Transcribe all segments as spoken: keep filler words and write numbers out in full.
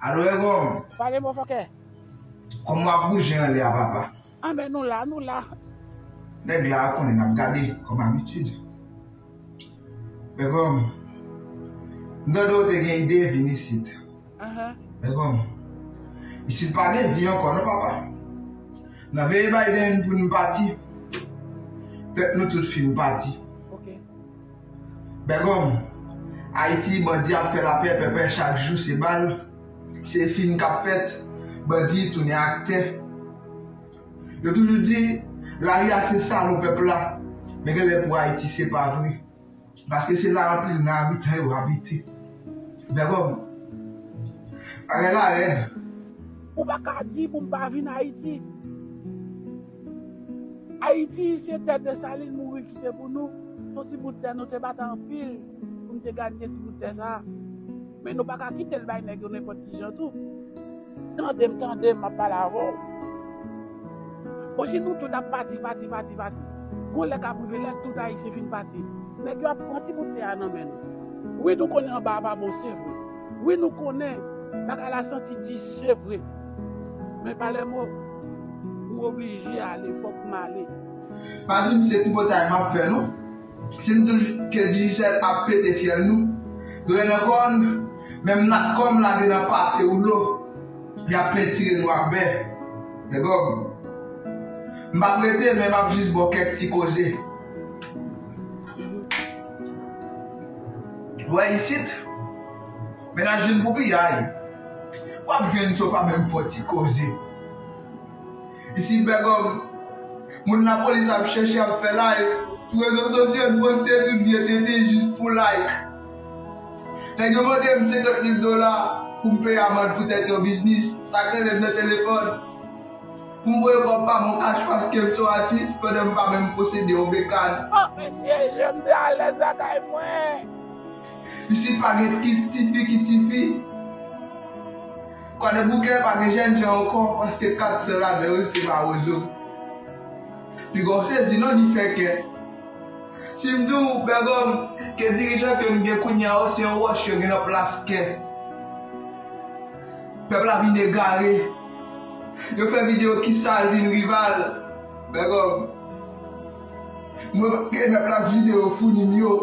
Alo, Bègòm. Pale, mofokè. Kòman w ap bouje anlè a, papa? Anben, nou la, nou la. Nèg la a konnen n ap gade, kòm abitid. Bègòm, m tande w te gen ide vin isit. Ahan. Bègòm, isit pa gen vi ankò non, papa. Nan veye Biden pou n pati, pèp nou tout fin pati. Ok. Bègòm, Ayiti, bandi ap fè lapè, pèpè, chak jou se bal, se fim k ap fèt, bandi tounen aktè. Yo toujou di, lari a se salon pèp la, men genlè pou Ayiti se pa vre. Paske se la anpil nan abitan yo abite. Bègòm, bagay la rèd. Ou pa ka di pou m pa vin Ayiti. Ayiti, se tè Desalin mouri kite pou nou. Se yon ti bout tè, nou te bat anpil pou n te ganye ti bout tè sa a. Men nou pa ka kite l bay nèg yo nenpòt ki jan tou. Tande m, tande m, m ap pale avè w. Bon, si nou tout ap pati, pati, pati, pati, gon lè k ap rive lè tout Ayisyen fin pati. Nèg yo ap pran ti bout tè a nan men nou. Wi, nou konnen anba a pa bon, se vre. Wi, nou konnen bagay la santi di, se vre. Men Palèmo, m oblije ale, fòk m ale. Pa di m se tripotay m ap fè non. Si m di w ke Digicel ap pete fyèl nou, doulè nan kò n, menm Natcom lage nan pase woulo, y ap pentire nou ak bè. Bègòm, m p ap rete, men m ap jis ba w kèk ti koze. W wè isit, mennaj vin pou piyay. W ap jwenn sa w pa menm fè w ti koze. Isit, Bègòm, moun lapolis ap chèche, ap fè live sou rezo sosyo, n poste tout vye tete jis pou like. Nèg yo mande m senkant mil dola pou m peye amann poutèt yon biznis, sa k rele m nan telefòn. Pou m voye kòb pa m an kach paske m se yon atis, pandan m pa menm posede yon bekàn. Oh, mesye, je m te alèz lakay mwen. Isit pa gen ki tifi, ki tifi. Kwadèboukè pa gen jènjan ankò, paske kat san ladan yo se mawozo. Piga w sezi non, ni fè kè. Si m di w, Bègòm, ke dirijan ke m gen kounye a yo, se yon wòch yo gen nan plas kè. Pèp la vin egare. Yo fè videyo ki sal vin rival. Bègòm, mwen gen nan plas videyo founi m yo.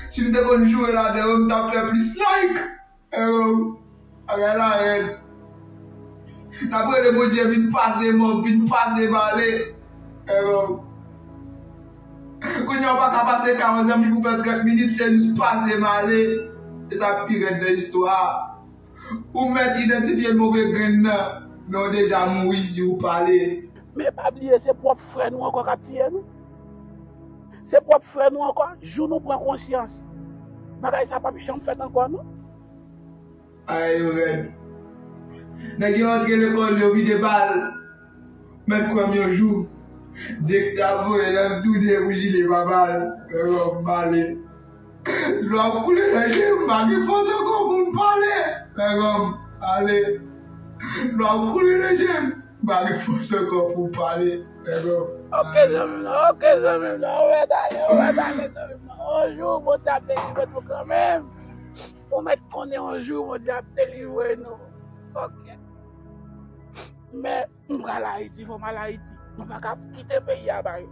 Si m te konn joure ladan yo, m t ap fè plis like. Bègòm, bagay la rèd. N ap rele Bondye vin pase m, vin pase m ale. Bègòm, kounye a w pa ka pase ka yon zanmi pou fè trant minit, se jis pase m ale. E sa k pi rèd nan istwa a. Ou mèt idantifye move grenn nan, men w deja mouri si w pale. Men pa bliye, se pwòp frè nou ankò k ap tiye nou. Se pwòp frè nou ankò. Jou nou pran konsyans, bagay sa p ap janm fèt ankò non. Bagay yo rèd. Nèg yo antre lekòl, yo vide bal. Mèt kwè m yon jou. Direktè a voye lè m tounen pou jile pa bal. Bègòm, m ale. Dlo ap koule nan je m, m pa gen fòs ankò pou m pale. Bègòm, ale. Dlo ap koule nan je m, m pa gen fòs ankò pou m pale. Bègòm. Ok, zanmi m nan, ok, zanmi m nan, ou mèt ale, ou mèt ale, zanmi m nan. Yon jou, Bondye ap delivre nou kanmenm. Ou mèt konnen yon jou, Bondye ap delivre nou. Ok. Men, m pral Ayiti, fò m al Ayiti. Nou pa ka kite peyi a ba yo.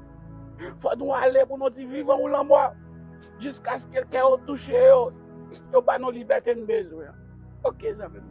Fò nou ale pou nou di vivan ou lanmò. Jiskaske kè yo touche yo, yo ba nou libète n bezwen an. Ok, zanmi m.